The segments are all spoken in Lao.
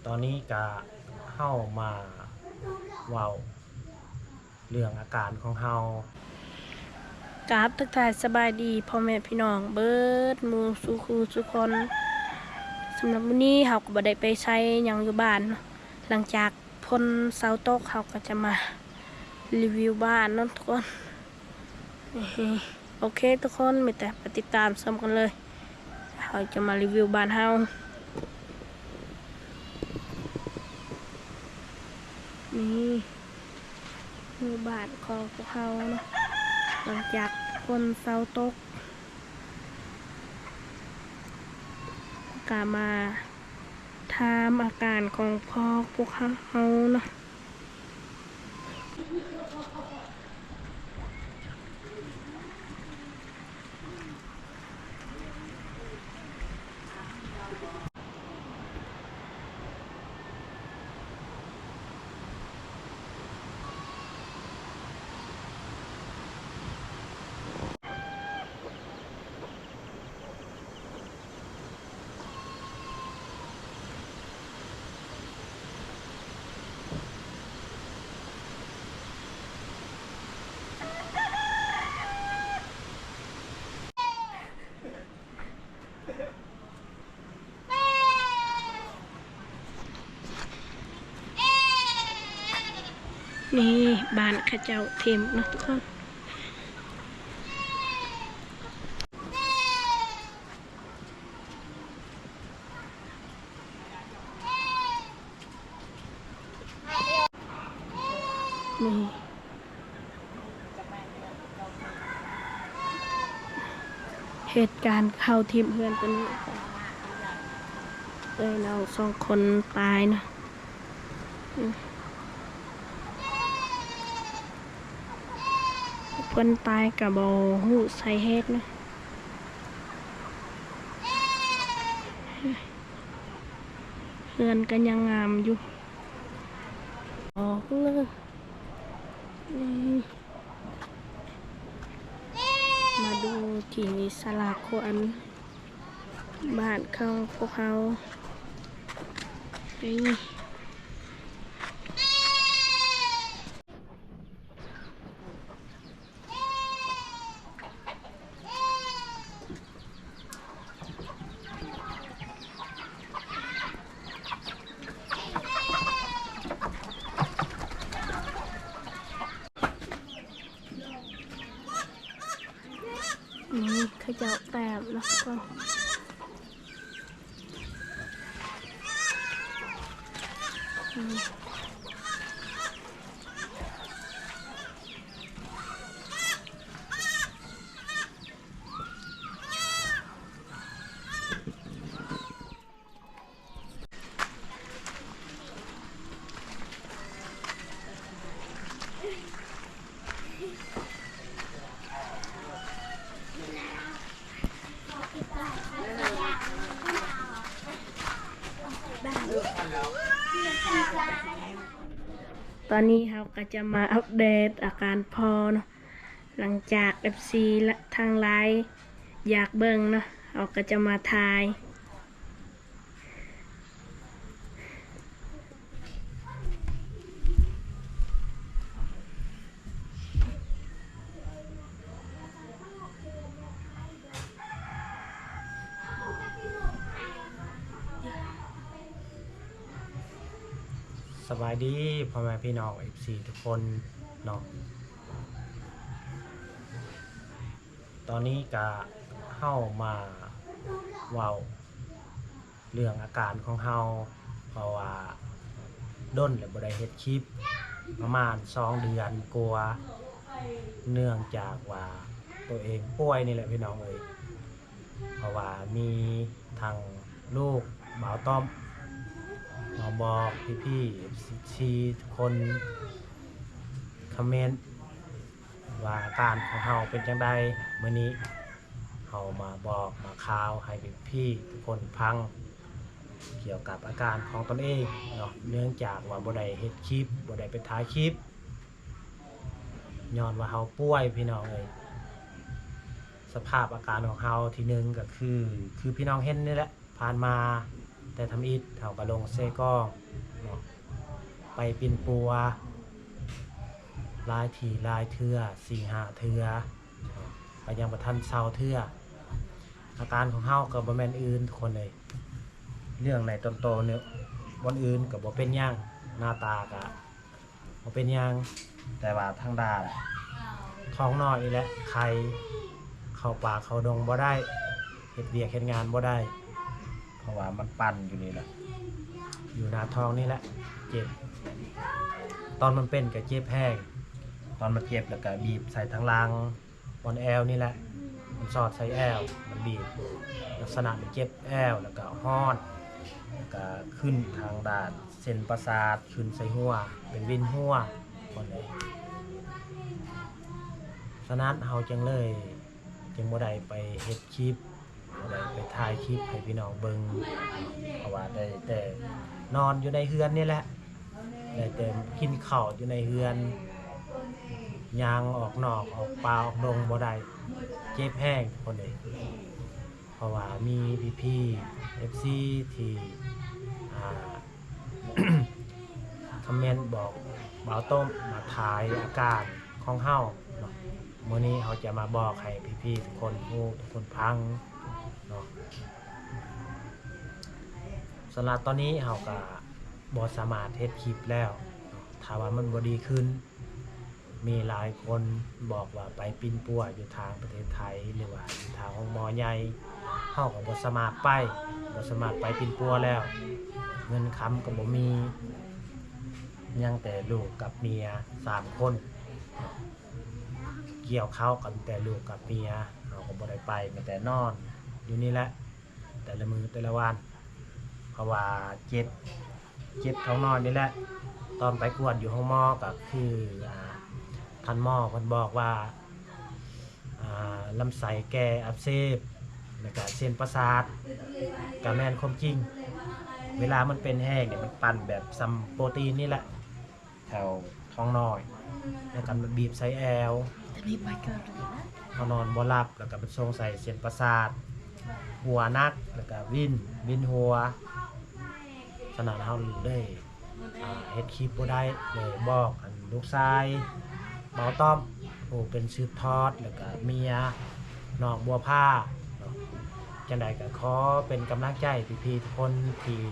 ຕອນນີ້ກະເຮົາມາເວົ້າເລື່ອງອາການຂອງເຮົາ. ກາບທັກທາຍສະບາຍດີພໍ່ແມ່ພີ່ນ້ອງເບີດໝູ່ສູ່ຄູ່ສູ່ຄົນ. ສຳລັບມື້ນີ້ເຮົາກໍບໍ່ໄດ້ໄປໃສຫຍັງ ຢູ່ບ້ານເນາະ. ຫຼັງຈາກຝົນເຊົາຕົກ ເຮົາກໍຈະມາຣີວິວບ້ານເນາະທຸກຄົນ. ໂອເຄທຸກຄົນ ມີແຕ່ໄປຕິດຕາມຊົມກັນເລີຍ. ເຮົາຈະມາຣີວິວບ້ານເຮົາ. ນີ້ ໝູ່ບ້ານຂອງພວກເຮົາເນາະ. ຫຼັງຈາກຝົນເຊົາຕົກ ກະມາຖາມອາການຂອງພວກເຮົາເນາະ. ນີ້ບ້ານເຂົາເຈົ້າເຕັມເນາະທຸກຄົນ. ນີ້ ເຫດການເຂົາຖິ້ມເຮືອນຕົວນີ້ ເອື້ອຍນ້ອງສອງຄົນຕາຍເນາະ. ອືມ ຄົນຕາຍກະບໍ່ຮູ້ສາເຫດເນາະ. ເຮືອນກໍຍັງງາມຢູ່. ອອກເລີຍ. ອືມ ມາດູທີ່ສາລາຂວັນບ້ານຂອງພວກເຮົາ. ນີ້ ນີ້ເຂົາເຈົ້າແຕ້ມເນາະ ອືມ. ຕອນນີ້ເຮົາກໍຈະມາອັບເດດອາການພໍ່ເນາະ. ຫຼັງຈາກເອັຟຊີທາງຫຼາຍຢາກເບິ່ງເນາະ ເຮົາກໍຈະມາຖ່າຍ. ສະບາຍດີພໍ່ແມ່ພີ່ນ້ອງເອັຟຊີທຸກຄົນເນາະ. ຕອນນີ້ກະເຮົາມາເວົ້າເລື່ອງອາການຂອງເຮົາ ເພາະວ່າດົນແລ້ວບໍ່ໄດ້ເຮັດຄລິບ ປະມານສອງເດືອນກວ່າ ເນື່ອງຈາກວ່າໂຕເອງປ່ວຍນີ້ແຫຼະພີ່ນ້ອງເອີຍ. ເພາະວ່າມີທັງລູກບ່າວຕ້ອມມາບອກພີ່ໆເອັຟຊີທຸກຄົນ ຄອມເມັນວ່າອາການຂອງເຮົາເປັນຈັ່ງໃດ. ມື້ນີ້ເຮົາມາບອກມາຂ່າວໃຫ້ພີ່ໆທຸກຄົນຟັງ ກ່ຽວກັບອາການຂອງຕົນເອງເນາະ ເນື່ອງຈາກວ່າບໍ່ໄດ້ເຮັດຄລິບ ບໍ່ໄດ້ໄປຖ່າຍຄລິບ ຍ້ອນວ່າເຮົາປ່ວຍພີ່ນ້ອງເອີຍ. ສະພາບອາການຂອງເຮົາທີໜຶ່ງກໍຄື ຄືພີ່ນ້ອງເຫັນນີ້ແຫຼະ ຜ່ານມາ ແຕ່ທຳອິດເຮົາກໍລົງເຊກອງເນາະ ໄປປິ່ນປົວຫຼາຍທີ່ຫຼາຍເທື່ອ ສີ່ຫ້າເທື່ອເນາະ ກໍຍັງບໍ່ທັນເຊົາເທື່ອ. ອາການຂອງເຮົາກໍບໍ່ແມ່ນອື່ນທຸກຄົນເອີຍ ເລື່ອງໃນຕົນໂຕນີ້ ບ່ອນອື່ນກໍບໍ່ເປັນຫຍັງ ໜ້າຕາກໍ ບໍ່ເປັນຫຍັງ ແຕ່ວ່າທາງດ້ານທ້ອງນ້ອຍນີ້ແຫຼະ ໄຄ ເຂົ້າປ່າເຂົ້າດົງບໍ່ໄດ້ ເຮັດວຽກເຮັດງານບໍ່ໄດ້ ເພາະວ່າມັນປັ່ນຢູ່ນີ້ແຫຼະ ຢູ່ໜ້າທ້ອງນີ້ແຫຼະ ເຈັບ. ຕອນມັນເປັນກໍເຈັບແຮງ ຕອນມັນເຈັບແລ້ວກໍບີບໃສ່ທາງຫຼັງ ບ່ອນແອວນີ້ແຫຼະ ມັນສອດໃສ່ແອວ ມັນບີບ ລັກສະນະມັນເຈັບແອວ ແລ້ວກໍຮ້ອນ ແລ້ວກໍຂຶ້ນທາງດ້ານເສັ້ນປະສາດ ຂຶ້ນໃສ່ຫົວ ເປັນວິນຫົວ ບ່ອນນີ້. ສະນັ້ນເຮົາຈຶ່ງເລີຍ ຈຶ່ງບໍ່ໄດ້ໄປເຮັດຄລິບ ບໍ່ໄດ້ໄປຖ່າຍຄລິບໃຫ້ພີ່ນ້ອງເບິ່ງ ເພາະວ່າໄດ້ແຕ່ນອນຢູ່ໃນເຮືອນນີ້ແຫຼະ ໄດ້ແຕ່ກິນເຂົ້າຢູ່ໃນເຮືອນ ຍ່າງອອກນອກອອກປ່າອອກດົງບໍ່ໄດ້ ເຈັບແຮງຄົນເອີຍ. ເພາະວ່າມີພີ່ໆ ເອັຟຊີ ທີ່ ອ່າ ຄອມເມັນບອກບ່າວຕົ້ມມາຖ່າຍອາການຂອງເຮົາເນາະ ມື້ນີ້ເຮົາຈະມາບອກໃຫ້ພີ່ໆ ທຸກຄົນຮູ້ ທຸກຄົນຟັງເນາະ. ສຳລັບຕອນນີ້ເຮົາກະບໍ່ສາມາດເຮັດຄລິບແລ້ວເນາະ ຖ້າວ່າມັນບໍ່ດີຂຶ້ນ ມີຫຼາຍຄົນບອກວ່າໄປປິ່ນປົວຢູ່ທາງປະເທດໄທ ຫຼືວ່າຢູ່ທາງໂຮງໝໍໃຫຍ່ ເຮົາກໍບໍ່ສາມາດໄປ ບໍ່ສາມາດໄປປິ່ນປົວແລ້ວ ເງິນຄຳກໍບໍ່ມີ ຍັງແຕ່ລູກກັບເມຍສາມຄົນ ກ່ຽວເຂົ້າກັນແຕ່ລູກກັບເມຍ ເຮົາກໍບໍ່ໄດ້ໄປ ມີແຕ່ນອນຢູ່ນີ້ແຫຼະ ແຕ່ລະມື້ແຕ່ລະວັນ ເພາະວ່າເຈັບ ເຈັບທ້ອງນ້ອຍນີ້ແຫຼະ. ຕອນໄປກວດຢູ່ໂຮງໝໍກໍຄື ອ່າ ທ່ານໝໍເພິ່ນບອກວ່າ ອ່າ ລຳໄສ້ແກ່ອັກເສບ ແລ້ວກະເສັ້ນປະສາດ ກະແມ່ນຄວາມຈິງ ເວລາມັນເປັນແຮງນີ້ ມັນປັ່ນແບບສ່ຳໂປຣຕີນນີ້ແຫຼະ ແຖວທ້ອງນ້ອຍ ແລ້ວກໍມາບີບໃສ່ແອວ ຕອນນີ້ໄປເກີນເລີຍນະ ເຮົານອນບໍ່ຫຼັບ ແລ້ວກໍໄປສົ່ງໃສ່ເສັ້ນປະສາດ ຫົວໜັກ ແລ້ວກໍວິນ ວິນຫົວ. ສະນັ້ນເຮົາເລີຍ ອ່າ ເຮັດຄລິບບໍ່ໄດ້ ເລີຍບອກອັນລູກຊາຍບ່າວຕ້ອມ ຜູ້ເປັນສືບທອດ ແລ້ວກໍເມຍນ້ອງບົວພາເນາະ. ຈັ່ງໃດກໍຂໍເປັນກຳລັງໃຈພີ່ໆ ທຸກຄົນທີ່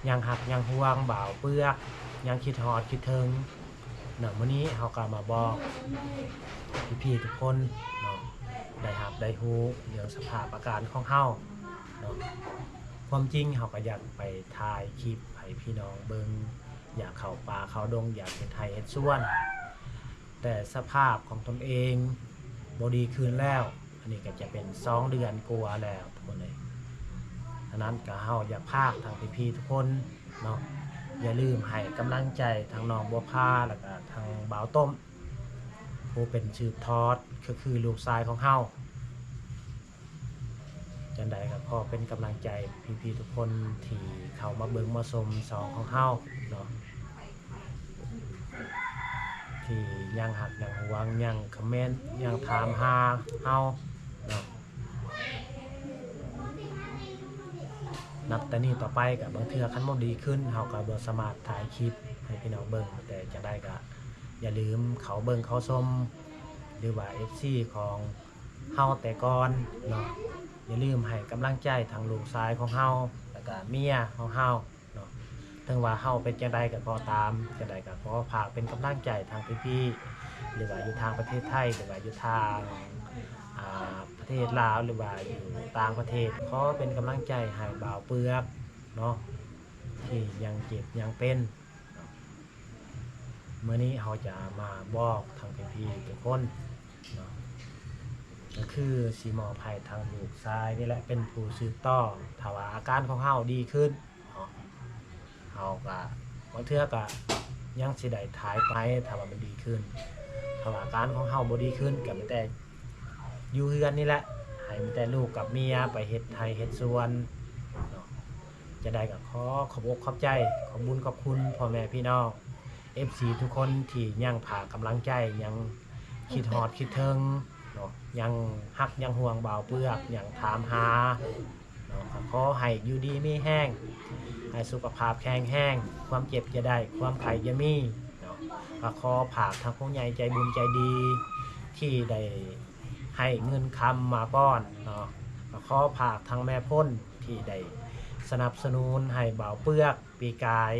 ຍັງຮັກຍັງຫ່ວງບ່າວເປືອກ ຍັງຄິດຮອດຄິດເຖິງເນາະ. ມື້ນີ້ເຮົາກໍມາບອກພີ່ໆ ທຸກຄົນເນາະ ໄດ້ຮັບໄດ້ຮູ້ເລື່ອງສະພາບອາການຂອງເຮົາເນາະ. ຄວາມຈິງເຮົາກໍຢາກໄປຖ່າຍຄລິບໃຫ້ພີ່ນ້ອງເບິ່ງ ຢາກເຂົ້າປ່າເຂົ້າດົງ ຢາກເຮັດໄຮ່ເຮັດສວນ ແຕ່ສະພາບຂອງຕົນເອງບໍ່ດີຂຶ້ນແລ້ວ ອັນນີ້ກໍຈະເປັນສອງເດືອນກວ່າແລ້ວທຸກຄົນເອີຍ. ສະນັ້ນກໍເຮົາຢາກຝາກທາງພີ່ໆ ທຸກຄົນເນາະ ຢ່າລືມໃຫ້ກຳລັງໃຈທາງນ້ອງບົວພາ ແລ້ວກໍທາງບ່າວຕົ້ມ ຜູ້ເປັນສືບທອດ ກໍຄືລູກຊາຍຂອງເຮົາ. ຈັ່ງໃດກໍຂໍເປັນກຳລັງໃຈພີ່ໆ ທຸກຄົນທີ່ເຂົ້າມາເບິ່ງມາຊົມຊ່ອງຂອງເຮົາເນາະ ທີ່ຍັງຮັກຍັງຫວງ ຍັງຄອມເມັນ ຍັງຖາມຫາເຮົາເນາະ. ນັບແຕ່ນີ້ຕໍ່ໄປກໍບາງເທື່ອຄັນບໍ່ດີຂຶ້ນ ເຮົາກໍບໍ່ສາມາດຖ່າຍຄລິບໃຫ້ພີ່ນ້ອງເບິ່ງ ແຕ່ຈັ່ງໃດກໍຢ່າລືມເຂົ້າເບິ່ງເຂົ້າຊົມ ຫຼືວ່າເອັຟຊີຂອງ ເຮົາແຕ່ກ່ອນເນາະ. ຢ່າລືມໃຫ້ກຳລັງໃຈທັງລູກຊາຍຂອງເຮົາ ແລ້ວກະເມຍຂອງເຮົາເນາະ. ເຖິງວ່າເຮົາເປັນຈັ່ງໃດກໍຂໍຕາມ ຈັ່ງໃດກໍຂໍຝາກເປັນກຳລັງໃຈທາງພີ່ໆ ຫຼືວ່າຢູ່ທາງປະເທດໄທ ຫຼືວ່າຢູ່ທາງ ອ່າ ປະເທດລາວ ຫຼືວ່າຢູ່ຕ່າງປະເທດ ຂໍເປັນກຳລັງໃຈໃຫ້ບ່າວເປືອກເນາະ ທີ່ຍັງເຈັບຍັງເປັນ. ມື້ນີ້ເຮົາຈະມາບອກທັງພີ່ໆ ທຸກຄົນເນາະ ກໍຄືຊິມອບໃຫ້ທາງລູກຊາຍນີ້ແຫຼະເປັນຜູ້ສືບຕໍ່. ຖ້າວ່າອາການຂອງເຮົາດີຂຶ້ນເນາະ ເຮົາກະບາງເທື່ອກະຍັງຊິໄດ້ຖ່າຍໄປ ຖ້າວ່າມັນດີຂຶ້ນ. ຖ້າວ່າອາການຂອງເຮົາບໍ່ດີຂຶ້ນ ກະມີແຕ່ຢູ່ເຮືອນນີ້ແຫຼະ ໃຫ້ມີແຕ່ລູກກັບເມຍໄປເຮັດໄຮ່ເຮັດສວນເນາະ. ຈັ່ງໃດກໍຂໍຂອບອົກຂອບໃຈ ຂອບບຸນຂອບຄຸນພໍ່ແມ່ພີ່ນ້ອງ ເອັຟຊີ ທຸກຄົນທີ່ຍັງພາກຳລັງໃຈ ຍັງຄິດຮອດຄິດເຖິງເນາະ ຍັງຮັກຍັງຫ່ວງບ່າວເປືອກ ຍັງຖາມຫາເນາະ. ເນາະ ກໍຂໍໃຫ້ຢູ່ດີມີແຮງ ໃຫ້ສຸຂະພາບແຂງແຮງ ຄວາມເຈັບຢ່າໄດ້ ຄວາມໄຂ້ຢ່າມີເນາະ ກໍຂໍຝາກທາງຜູ້ໃຫຍ່ໃຈບຸນໃຈດີ ທີ່ໄດ້ໃຫ້ເງິນຄຳມາກ່ອນເນາະ ກໍຂໍຝາກທາງແມ່ພົນ ທີ່ໄດ້ສະໜັບສະໜູນໃຫ້ບ່າວເປືອກປີກາຍ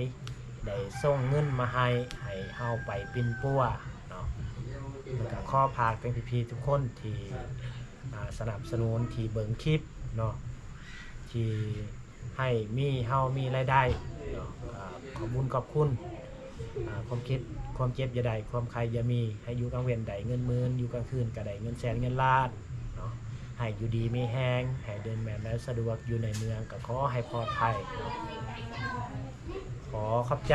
ໄດ້ສົ່ງເງິນມາໃຫ້ ໃຫ້ເຮົາໄປປິ່ນປົວເນາະ ແລ້ວກໍຂໍຝາກເຖິງພີ່ໆທຸກຄົນທີ່ ອ່າ ສະໜັບສະໜູນ ທີ່ເບິ່ງຄລິບເນາະ ທີ່ໃຫ້ມີ ເຮົາມີລາຍໄດ້ເນາະ ກໍຂອບບຸນຂອບຄຸນ ອ່າ ຄວາມເຈັບ ຄວາມເຈັບຢ່າໄດ້ ຄວາມໄຂ້ຢ່າມີ ໃຫ້ຢູ່ກາງເວັນໄດ້ເງິນໝື່ນ ຢູ່ກາງຄືນກໍໄດ້ເງິນແສນເງິນລ້ານເນາະ ໃຫ້ຢູ່ດີມີແຮງ ໃຫ້ເດີນແມ່ນໄດ້ສະດວກ ຢູ່ໃນເມືອງກໍຂໍໃຫ້ປອດໄພເນາະ ຂໍຂອບໃຈ.